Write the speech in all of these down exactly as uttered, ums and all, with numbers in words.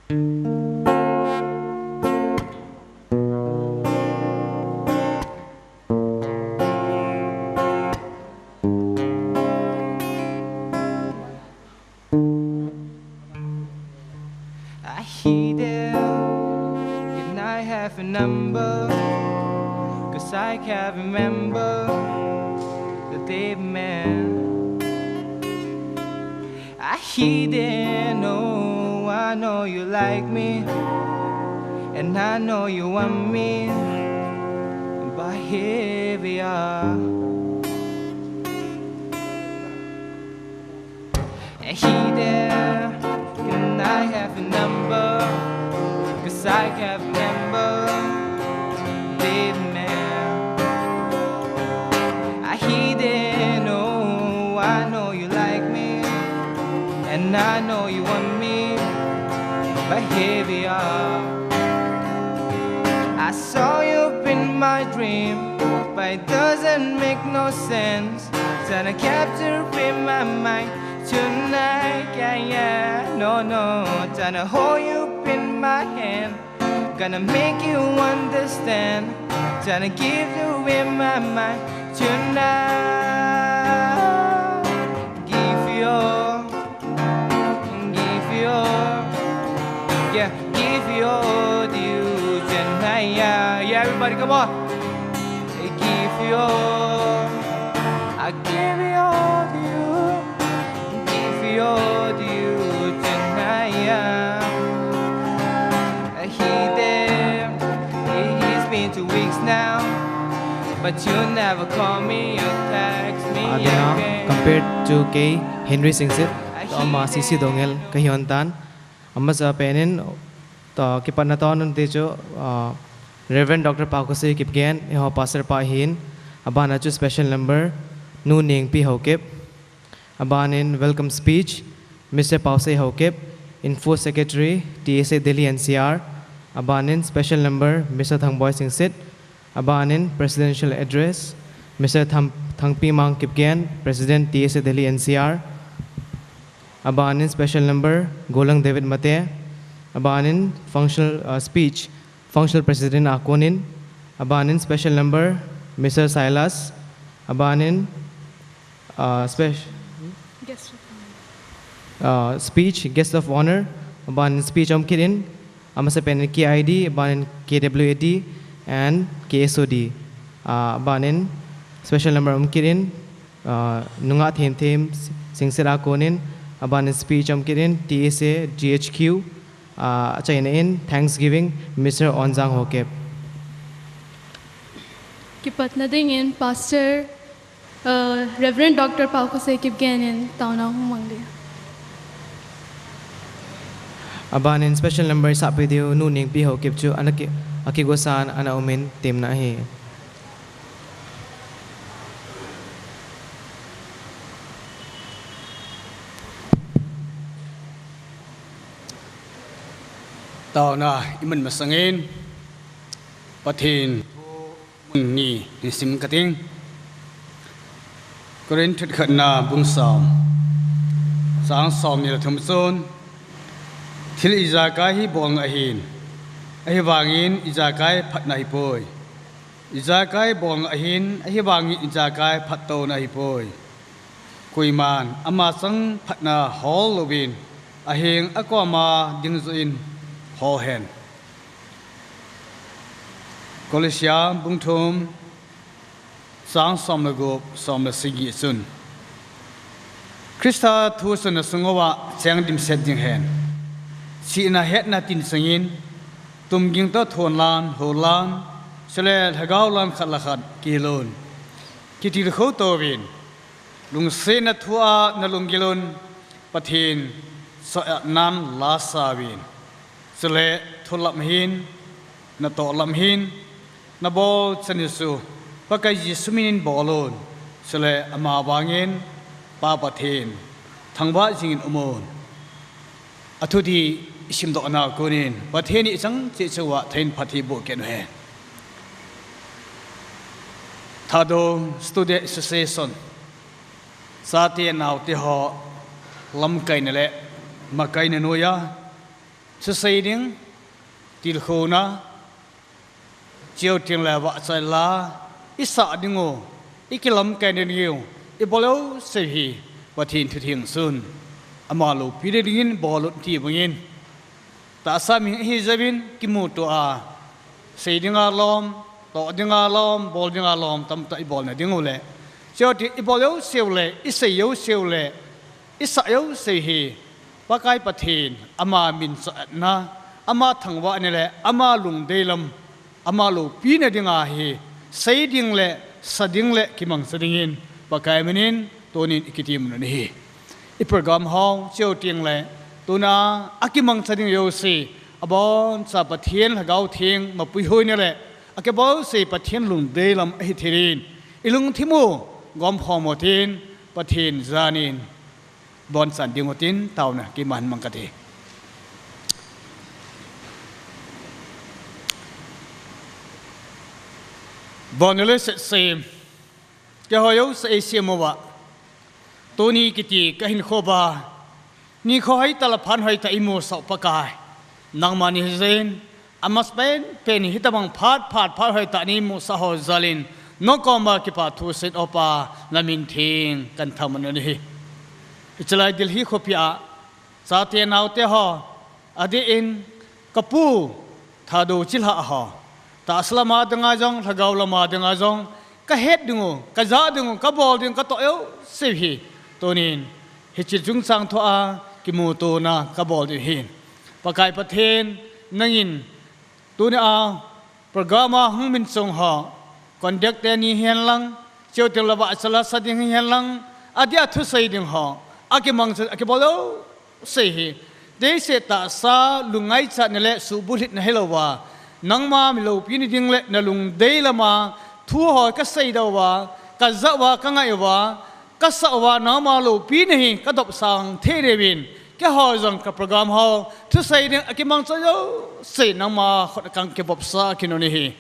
I hear them, can I have a number? 'Cause I can't remember the day, man. I hear them, oh, I know you like me, and I know you want me, but here we are. And he there, can I have a number? 'Cause I can't remember, baby, man. I hear them, oh, I know you like me, and I know you want me, but here we are. I saw you in my dream, but it doesn't make no sense. Tryna capture in my mind tonight, yeah, yeah, no, no. Tryna hold you in my hand, gonna make you understand. Tryna give you in my mind tonight. Give you all, give you all, yeah, give you all to you tonight, yeah, yeah, everybody, come on. Give you all, I give you all to you, give you all to you tonight, yeah. I hear them, it's been two weeks now, but you never call me or text me again. Adena, compared to kei, Henry Singsit, ama C C Dongel kahi hon tan, amasa penin, to kipatna to nun te chu, ah, Reverend Doctor Paokosei Kipgen, eiho pastor pa ahin, abana chu special number, Nu Nengpi Haokip, abanin welcome speech, Mister Paosei Haokip, Info Secretary, T S A Delhi N C R, abanin special number, Mister Thangboi Singsit, abanin presidential address, Mister Tham-, Thangpimang Kipgen, President T S A Delhi N C R, abanin special number, Golang David Mate, abanin functional, uh, speech, Functional President a konin, abanin special number, Mister Silas, abanin, uh, spec-, Guest of honor. Uh, speech, guest of honor, abanin speech aum kit in, amasa penin K I D, abanin K W A D, and K S O D. Uh, abanin special number aum kit in, uh, Nungah Themthem Singsit a konin, abanin speech aum kit in, T S A G H Q, ah, achaina in Thanksgiving, Mister Onjang Haokip. Kipatna dingin Pastor, uh, Reverend Doctor Paokosei Kipgen in taona hung mang ding. Abanin special number isahpeh diu Nu Nengpi Haokip chu ana ki, akigosan ana umin temna ahi. Taona iman masangin, Pathen thu mun ni hin sim kating. Korinth khatna bung som, chang somni le thum chun, thil ijakai hi bolna ahin, ahivangin ijakai phatna ahipoi. Ijakai bolna ahin, ahivangin ijakai phattouna ahipoi. Koiman ama chang phatna hol louvin, aheng akoma ding joh in hol hen. Colossians bung thum, chang som le gup, som le sagi chun, Christa thu chun nasunguva cheng dimset ding hen. Chihna hetna tin sangin, tumging toh thonlan, holan, chule lhagao lam khat le khat kihilun. Kitilkhou touvin, lungsetna thua nalunggilun, Pathen choiatnan lasa uvin. Chule thu lam hin, natoh lam hin, nabol chan u chu, Pakai Jesu minin bolun. Chule ama vangin, Pa Pathen, thangvah jingin umun. Athuti isimdoh nau konin, Pathen in ichang cheh cheh uva thei in phatthei boh kit hen. Thadou Student Association, chate naote ho lamkaina le makaina noiya, Thusei ding, tilkhouna, chuteng le vahchoi la, isah ding u, ikilamkai ding u, ibol jouse hi, Pathen thu theng sun, ama loupina dingin bol un ti bangin. Tahsa mi hi jeh in kimuto a, sei dinga lom, toh dinga lom, bol dinga lom, tamtah ibolna ding u le. Chuteng ibol jouse u le, isei jouse u le, isah jouse hi, Pakai Pathen, ama min chah-atna, ama thangvahna le, ama lungdei lam, ama loupina dinga hi, sei ding le, sa ding le, kimangcha dingin, Pakai minin, tunin ikitem u ahi. I program ho, chuteng le, tuna, akimangcha ding jouse, aboncha Pathen Lhagao Theng, mapuihoina le, akibol jouse Pathen lungdei lam ahi thei in, ilungthim u, gomkhom u tin, Pathen janin, bonchan ding u tin, taona, keiman mang kate. Bon le sesem, keiho jouse eisem uva, tuni kiti kahinkho uva, nikho hoitah le phat hoitah imusah u Pakai. Nangma nei jeh in, amasapen pen hitabang phat, phat, phat hoitah neimusah ho jal in, nakoma kipa thu seiyin O Pa, namin theng kathangvah u ahi. Hichelai Delhi khopi a, chate naote ho, adeh in, kapu, Thadou Chilhah ho, tahsa lama dinga jong, lhagao lama dinga jong, kahet ding u, kajah ding u, kabol ding u, katoh jouse hi, tunin, hiche chungchang thua, kimutona, kabol ding u ahi. Pakai Pathen, nangin, tuni a, program a hung min chung ho, conductor ni hihen lang, chuteng le vahchoi la sa ding hihen lang, adeh a thusei ding ho, akimangcha, akibol jouse hi, deisah tahsa, lungngaichatna le, suhbulhitna hilouva, nangma mi loupina ding le, nalungdei lama, thu ho kasei doh uva, kajah uva, kangai uva, kasah uva, nangma loupina hi kadopsang thei diuvin, keiho jong ka program ho, thusei ding akimangcha jouse nangma khut a kakivopsah kit u ahi.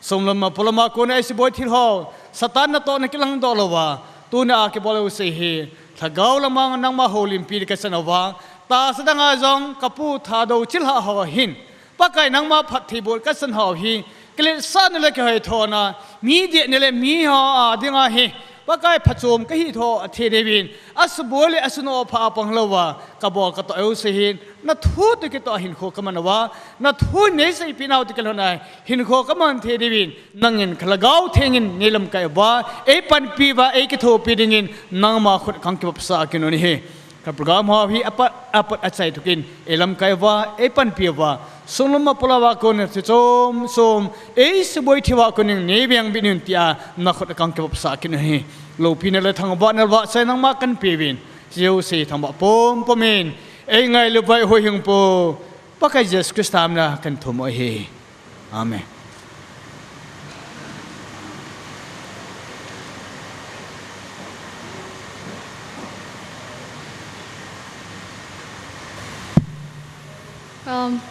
Sung lama, pua lama kona eisuboi thil ho, Satan natohna kilangdoh louva, tuna kibol jouse hi, lhagao lama nangma houlimpi ding kachan uva, tahsa danga jong kapu Thadou Chilhah ho hin, Pakai nangma phattheiboh kachan ho hi, kiletsahna le kihoithona, mi dehna le miho a dinga hi, Pakai phachom kahi thei diuvin, asuboi le asunoh pha a pang louva, kabol katoh jouse hin, nathu toh kitoh a hinkho kaman uva, nathu neiseipeh nau toh kilhon a hinkho kaman thei diuvin, nangin ka Lhagao Theng in neilamkai uva, eipanpi uva, eikithopi dingin, nangma khut a kakivopsah kit u ahi. Ka program ho hi apat, apat achai tukin, eilamkai uva, eipanpi uva, sung lama pua lama kona, chuchom, chom, eisuboi thei uva konin, neivengbit un tia, nakhut a kakivopsah kit u ahi. Loupina le thangvahna le vahchoi nangma kahin peuvin, jouse thangvah pum pum in, eingailu uva eihuhhingpu, Pakai Jesu Christa mina kahin thum u ahi. Amen. Um,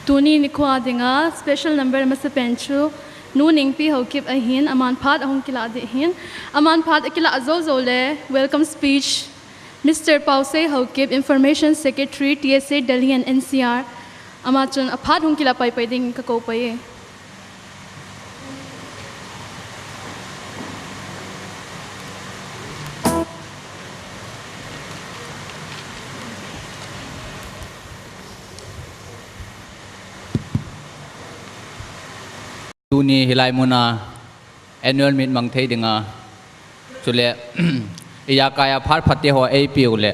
tuni nikho a dinga special number masapen chu Nu Nengpi Haokip ahin, aman phat ahung kilah ding ahin. Aman phat akilah jou jou le welcome speech Mister Paosei Haokip, Information Secretary, T S A Delhi and N C R. Ama chun aphat hung kilah paipai ding kakou pai e. Tuni hilai muna annual meet mang thei dinga, chule, ijakai a phat phat te ho eipeu le,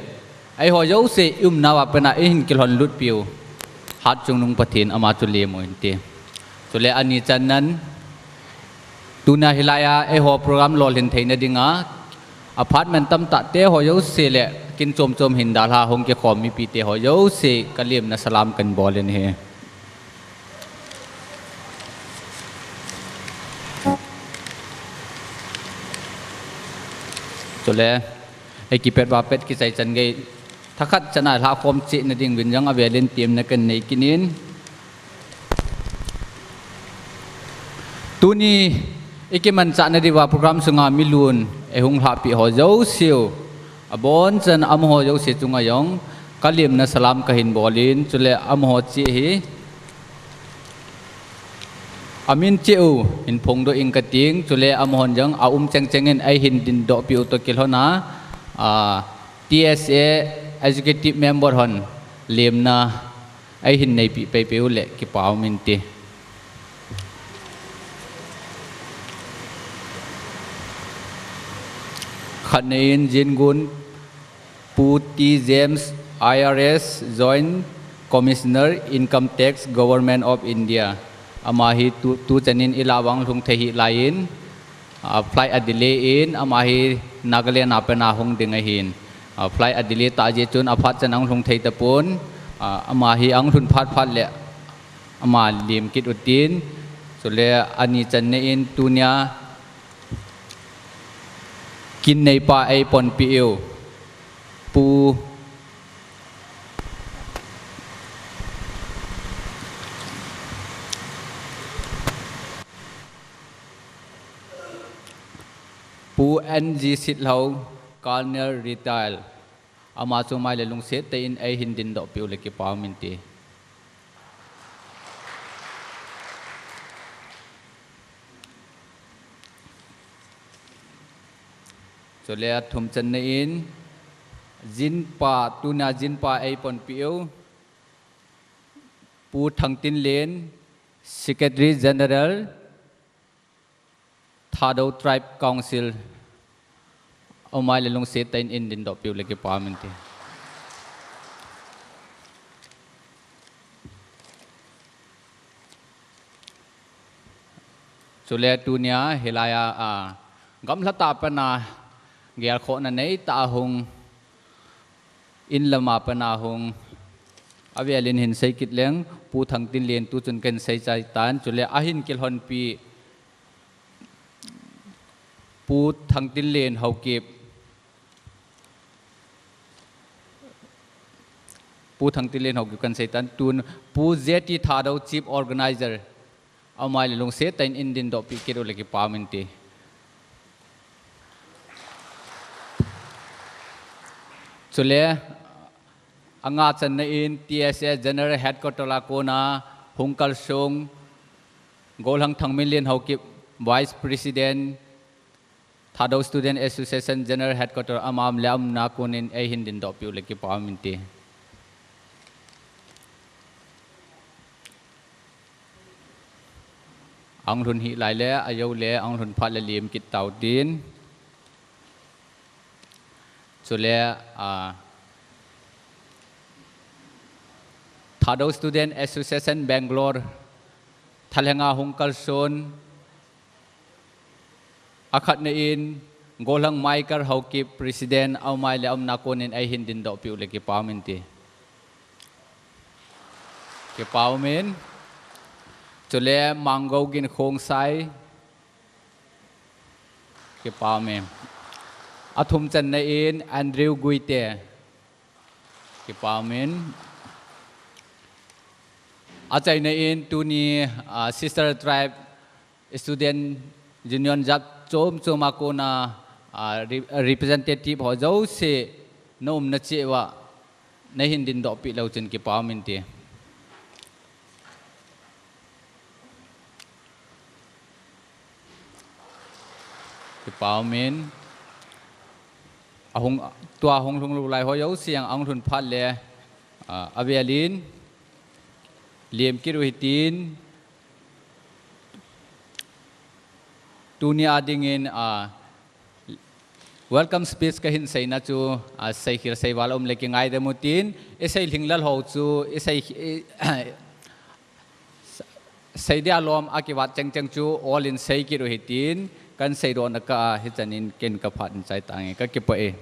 eiho jouse i umnauva pat a eihin kilhonlut peu, Hatchungnung Pathen ama chu lemu hinte. Chule ani channan, tuna hilai a eiho program lolhin theina dinga, aphat mantam tah te ho jouse le, kin chom chom hin dalha hung kikhom mipi te ho jouse, kalemna salam kahin bol in ahi. Chule, eikipet uva pet kichai chan gei, thakhat chan a lhakhom cheh na ding uvin jong avel in temna kahin nei kit in. Tuni, ikimanchah na diuva program sunga milun, eihung lhahpeh ho jouse u, abonchan amaho jouse chunga jong, Kalemna salam kahin bolin, chule amaho cheh hi amin cheh u hin phongdoh ing kating, chule amahon jong aum chengcheng in eihin dindoh piu toh kilhon a, a, T S A Executive Member hon lemna eihin neipi peipei u le kipa um inte. Khatna in Jingun Pu T James, I R S, Joint Commissioner, Income Tax, Government of India. Ama hi tu, tuchan in ilah vang lhung thei hih laiyin, a, flight a delay in, ama hi Nagaland a pat a hung ding ahin. A, flight a delay tah jeh chun aphat chan ahung lhung thei tapon, a, ama hi ahung lhun phat phat le ama lem kit utin, chule ani channa in tunia kin neipa eiponpi u Pu Pu N G Sitlhou, Colonel Retired. Ama chu maile lungset tah in eihin dindoh piu le kipa um inte. Chule athum channa in, jinpa, tunia jinpa eiponpi u Pu Thangtinlen, Secretary General, Thadou Tribe Council, amaile lungset tah in eihin dindoh piu le kipa um inte. Chule tunia hilai a, a, gamla tah a pat a gelkhohna nei tah a hung, in lam a pat a hung, avel in hin sei kit leng, Pu Thangtinlen tuchun kahin sei chai tan, chule ahin kilhonpi Pu Thangtinlen Haokip. Pu Thangtinlen Haokip kahin sei tan, tun Pu J T Thadou, Chief Organizer. Amaile lungset tah in eihin dindoh pi kit u le kipa um inte. Chule, anga channa in T S A General Headquarter a kona hung kalsong Golhang Thangminlen Haokip, Vice President, Thadou Student Association General Headquarter, ama um le aumna konin eihin dindoh piu le kipa um inte. Ahung lhun hih lai le, ajou le, ahung lhun phat le lem kit tau tin. Chule, a, Thadou Student Association Bangalore, thalhenga hung kalson, akhatna in, Golhang Michael Haokip, President, aumai le aumna konin eihin dindoh piu le kipa um inte. Kipa um in. Chule Manggou Gin Khongsai. Kipa um in. Athum channa in Andrew Guite. Kipa um in. Achaina in tuni, ah, Sister Tribe Student Union jat chom chom a kona, ah, re-, representative ho jouse na umna cheh uva, neihin dindoh pi lou chun kipa um inte. Kipa um in. Ahung, tua hung lhung lou lai ho jouse jong ahung lhun phat le, ah, avel in lem kit u hitin, tuni a dingin, ah, welcome speech kahin seina chu, ah, seikhel seival um le kingaidam u tin, isei lhinglel ho chu, isei, i, sei dia lom a kivat chengcheng chu ol in sei kit u hitin, kahin seidohna kah a hichan in ken kaphat in chai tange, kakipah e.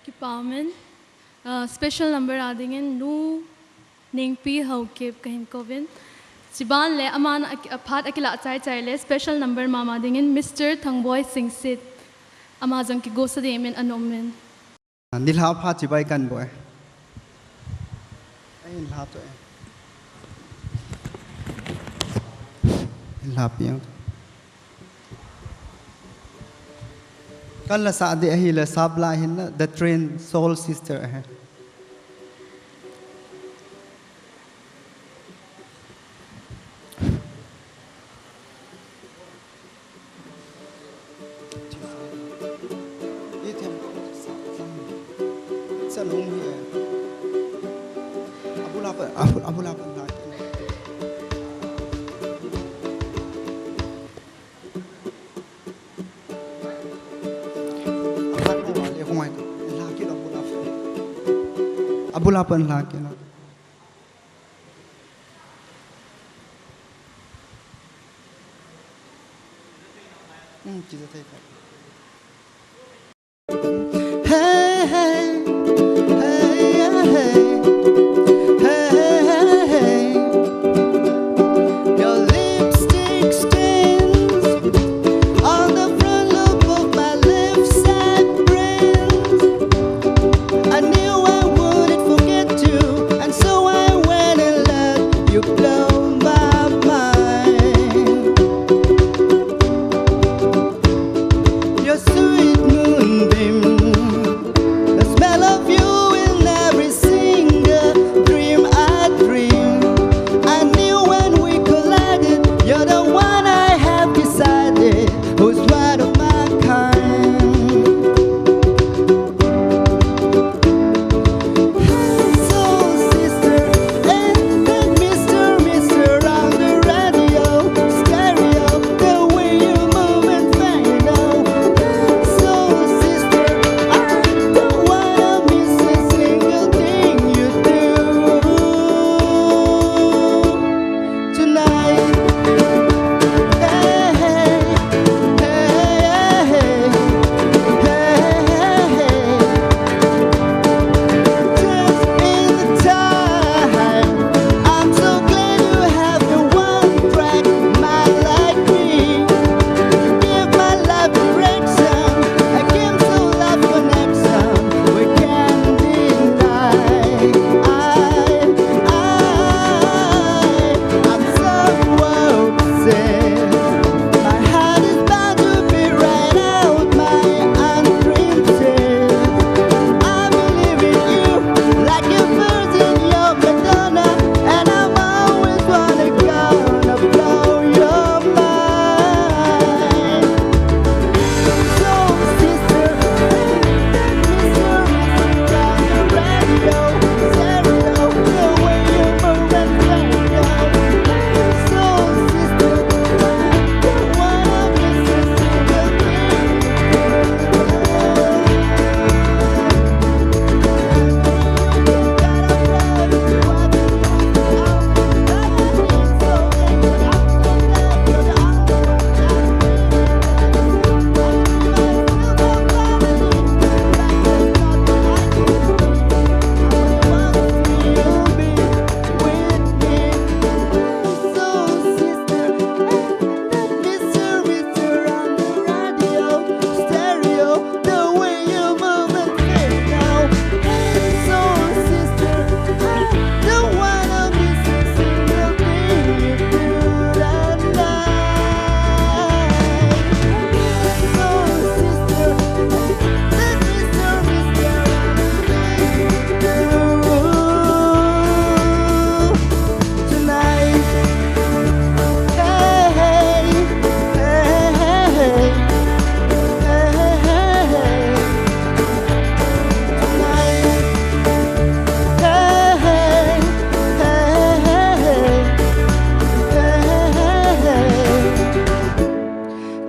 Kipa um in, ah, special number a dingin Nu Nengpi Haokip kahin kouvin. Chiban le aman a, aphat akilah chai chai le special number mama dingin Mister Thangboi Singsit. Ama jong kigosa dingin anom in. Nilhah pha chibai kan boi. Ai, nilhah to e. Nilhah piang. Kan la sah ding ahile sap la hin na, The Train Soul Sister ahi. Abula pan la ke na. Hmm, kita thei ka. Hey, hey, hey, hey, hey, hey, hey. Your lipstick stains on the front lobe of my left side brain. I knew I wouldn't forget you, and so I went and let you blow my mind. Your sweet moonbeam, the smell of you in every single dream I dream. I knew when we collided, you're the one I have decided who's one of my kind. Soul sister, and that mister, mister on the radio, stereo, the way you move and find out. Soul sister, I don't wanna miss a single thing you do tonight. Hey, hey, hey, hey, hey, hey, hey. Just in time. I'm so glad you have the one track mind like me. You give my life direction. I came to love connection. We can't deny. I, I, I'm so upset. My heart is bound to be right out my unprinted. I believe in you like a virgin, you're Madonna, and I'm always wanna gonna blow your mind. So, sister,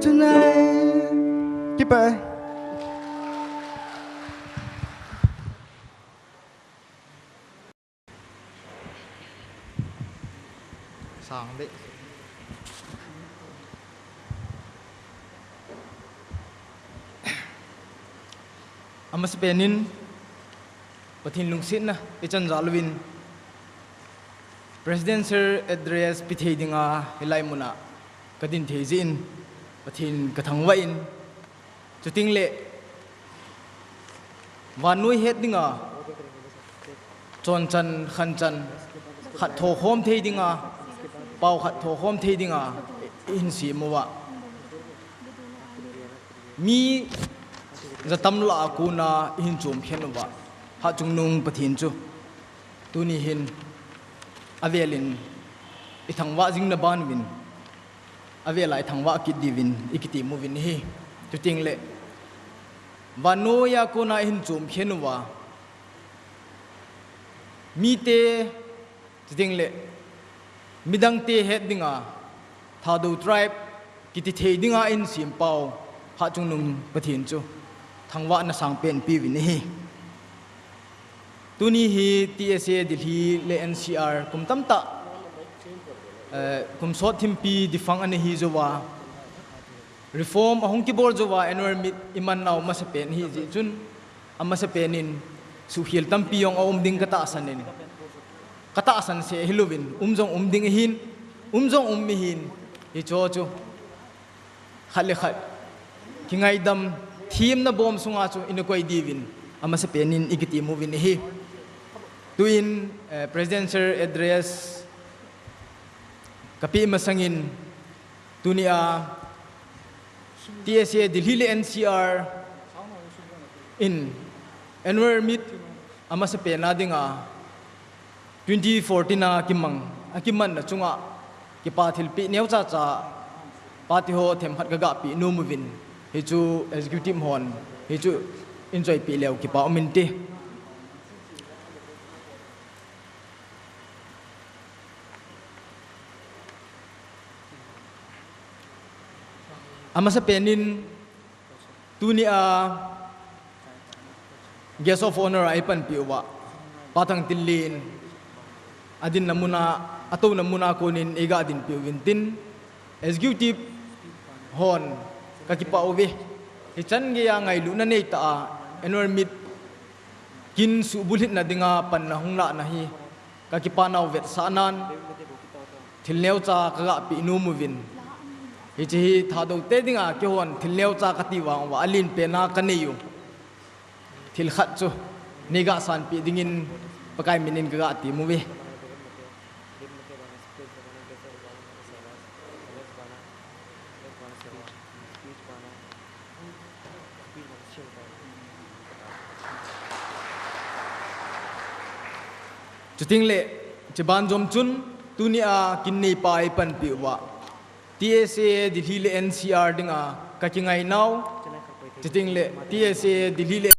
Tonight. Kipa. Sang deh. Amasapen in Pathen lungsetna ichan jal uvin Presidential Address pe thei dinga hilai muna kadin thei jeh in Pathen kathangvah in, chuteng le vannoi het dinga, chonchan, khanchan, khat thokhom thei dinga, pao khat thokhom thei dinga, ihin sem uva. Mi jatam lah a kona ihin chom khen uva, Hatchungnung Pathen chu tuni hin avelin ithangvah jing na ban uvin, avela ithangvah kit diuvin ikitem uvin ahi. Chuteng le vannoiya kona ihin chom khen uva, mite, chuteng le midangte het dinga, Thadou tribe kiti thei dinga ihin sempau Hatchungnung Pathen chu thangvahna sangpen peuvin ahi. Tuni hi T S A Delhi le N C R kum tamtah, eh, kum sot thimpi defunct ana hi jouva, reform ahung kibol jouva annual meet iman nau masapen ahi jeh chun, amasapen in suhkhel tampi jong aum ding katahsan in, katahsan seh hilouvin, um jong um ding ahin, um jong um ahin, hicho chu khat le khat kingaidam, themna bom sunga chu ina koi diuvin amasapen in ikitem uvin ahi. Tuin, eh, presidential address kapeh masangin, tunia T S A Delhi le N C R in annual meet amasapen a dinga twenty fourteen a kimang, akimanna chunga kipa thilpeh neocha cha party ho themkhat kagapeh nom uvin, hichu executive hon hichu enjoy peh leu kipa um inte. Amasapen in tunia guest of honour a ipanpi uva Pa Thangtinlen adinna muna, atouna muna konin eiga dinpi uvin tin, executive hon kakipah uve. Hichan geiya ngailutna neitah a annual meet kin suhbulhitna dinga panna hung lahna hi kakipa nau vetsahnan thil neocha kagapeh nom uvin, hiche hi Thadou te dinga keihon thil neocha kati vang uva alenpen a kanei u thil khat chu neiga sanpeh dingin Pakai minin kagatem uve. Chuteng le, chuban jom chun, tunia kin neipa ipanpi uva T S A Delhi le N C R dinga kakingai nau, chuteng le T S A Delhi le